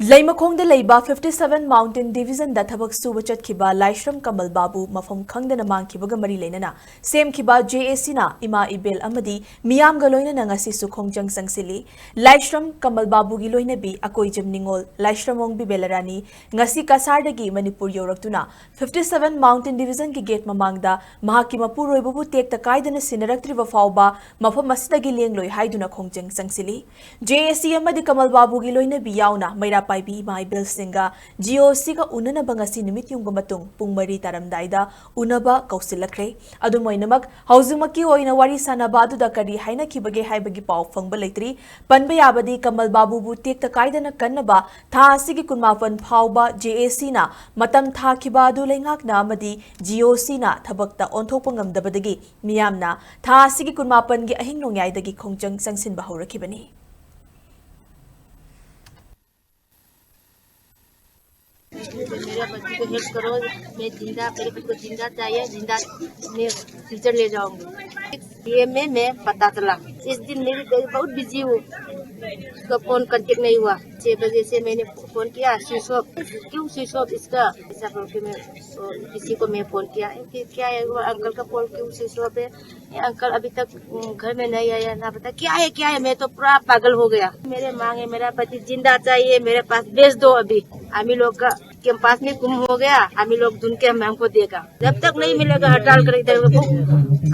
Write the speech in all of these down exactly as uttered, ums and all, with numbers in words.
ꯂꯩꯃꯈꯣꯡꯗ ꯂꯩꯕ fifty seven Mountain Division ꯗ ꯊꯕꯛ ꯁꯨꯕ ꯆꯠꯈꯤꯕ ꯂꯥꯏꯁ꯭ꯔꯝ ꯀꯃꯜ ꯕꯥꯕꯨ ꯃꯐꯝ ꯈꯪꯗꯅ ꯃꯥꯡꯈꯤꯕꯒ ꯃꯔꯤ ꯂꯩꯅꯅ ꯁꯦꯝꯈꯤꯕ J A C ꯅ ꯏꯃꯥ ꯏꯕꯦꯜ ꯑꯃꯗꯤ ꯃꯤꯌꯥꯝꯒ ꯂꯣꯏꯅꯅ ꯉꯁꯤꯁꯨ ꯈꯣꯡꯖꯪ ꯆꯪꯁꯤꯜꯂꯤ꯫ ꯂꯥꯏꯁ꯭ꯔꯝ ꯀꯃꯜ ꯕꯥꯕꯨꯒꯤ ꯂꯣꯏꯅꯕꯤ ꯑꯀꯣꯏꯖꯝ ꯅꯤꯉꯣꯜ ꯂꯥꯏꯁ꯭ꯔꯝꯑꯣꯡꯕꯤ ꯕꯦꯂꯔꯥꯅꯤ ꯉꯁꯤ ꯀꯁꯥꯔꯗꯒꯤ ꯃꯅꯤꯄꯨꯔ ꯌꯧꯔꯛꯇꯨꯅ fifty seven Mountain Division ꯒꯤ ꯒꯦꯠ ꯃꯃꯥꯡꯗ ꯃꯍꯥꯛꯀꯤ ꯃꯄꯨꯔꯣꯏꯕꯕꯨ ꯇꯦꯛꯇ ꯀꯥꯏꯗꯅ ꯁꯤꯟꯅꯔꯛꯇ꯭ꯔꯤꯕ ꯐꯥꯎꯕ ꯃꯐꯝ ꯑꯁꯤꯗꯒꯤ ꯂꯦꯡꯂꯣꯏ ꯍꯥꯏꯗꯨꯅ ꯈꯣꯡꯖꯪ ꯆꯪꯁꯤꯜꯂꯤ꯫ J A C ꯑꯃꯗꯤ ꯀꯃꯜ ꯕꯥꯕꯨꯒꯤ ꯂꯣꯏꯅꯕꯤ ꯌꯥꯎꯅ ꯃꯩꯔꯥ ꯄꯥꯏꯕꯤ ꯏꯃꯥ ꯏꯕꯦꯜꯁꯤꯡꯒ G O C ꯒ ꯎꯅꯅꯕ ꯉꯁꯤ ꯅꯨꯃꯤꯠ ꯌꯨꯡꯕ ꯃꯇꯨꯡ ꯄꯨꯡ ꯃꯔꯤ ꯇꯥꯔꯝꯗꯥꯏꯗ ꯎꯅꯕ ꯀꯧꯁꯤꯜꯂꯛꯈ꯭ꯔꯦ꯫ ꯑꯗꯨꯝ ꯑꯣꯏꯅꯃꯛ, ꯍꯧꯖꯤꯛꯃꯛꯀꯤ ꯑꯣꯏꯅ ꯋꯥꯔꯤ ꯁꯥꯅꯕ ꯑꯗꯨꯗ ꯀꯔꯤ ꯍꯥꯏꯅꯈꯤꯕꯒꯦ ꯍꯥꯏꯕꯒꯤ ꯄꯥꯎ ꯐꯪꯕ ꯂꯩꯇ꯭ꯔꯤ꯫ ꯄꯟꯕ ꯌꯥꯕꯗꯤ, ꯀꯃꯜ ꯕꯥꯕꯨꯕꯨ ꯇꯦꯛꯇ ꯀꯥꯏꯗꯅ ꯀꯟꯅꯕ ꯊꯥ ꯑꯁꯤꯒꯤ ꯀꯨꯟꯃꯥꯄꯟ ꯐꯥꯎꯕ J A C ꯅ ꯃꯇꯝ ꯊꯥꯈꯤꯕ ꯑꯗꯨ ꯂꯩꯉꯥꯛꯅ ꯑꯃꯗꯤ G O C ꯅ ꯊꯕꯛꯇ ꯑꯣꯟꯊꯣꯛꯄ ꯉꯝꯗꯕꯗꯒꯤ ꯃꯤꯌꯥꯝꯅ ꯊꯥ ꯑꯁꯤꯒꯤ ꯀꯨꯟꯃꯥꯄꯟꯒꯤ ꯑꯍꯤꯡ ꯅꯣꯡꯌꯥꯏꯗꯒꯤ ꯈꯣꯡꯖꯪ ꯆꯪꯁꯤꯟꯕ ꯍꯧꯔꯛꯈꯤꯕꯅꯤ꯫ मेरे बच्ची को हेल्प करो, मैं जिंदा, मेरे बच्ची को जिंदा चाहिए, जिंदा मैं फ्यूचर ले जाऊंगी। ये में मैं पता चला, इस दिन मेरी गई बहुत बिजी हूँ, उसका फोन कांटेक्ट नहीं हुआ। छह बजे से मैंने फोन किया, स्विच ऑफ। क्यों स्विच ऑफ इसका? ऐसा बोल के मैं, किसी को मैं फोन किया कि क्या है वो अंकल का फोन क्यों स्विच ऑफ है? ये अंकल अभी तक घर में नहीं आया, ना पता क्या है, क्या है। मैं तो पूरा पागल हो गया। मेरे मांग है, मेरा पति जिंदा चाहिए, मेरे पास भेज दो अभी। हम ही लोग का के पास में गुम हो गया, हम ही लोग ढूंढ के हम हमको देगा। जब तक नहीं मिलेगा हड़ताल कर इधर वो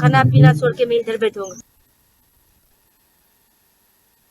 खाना पीना छोड़ के मैं इधर बैठूंगा।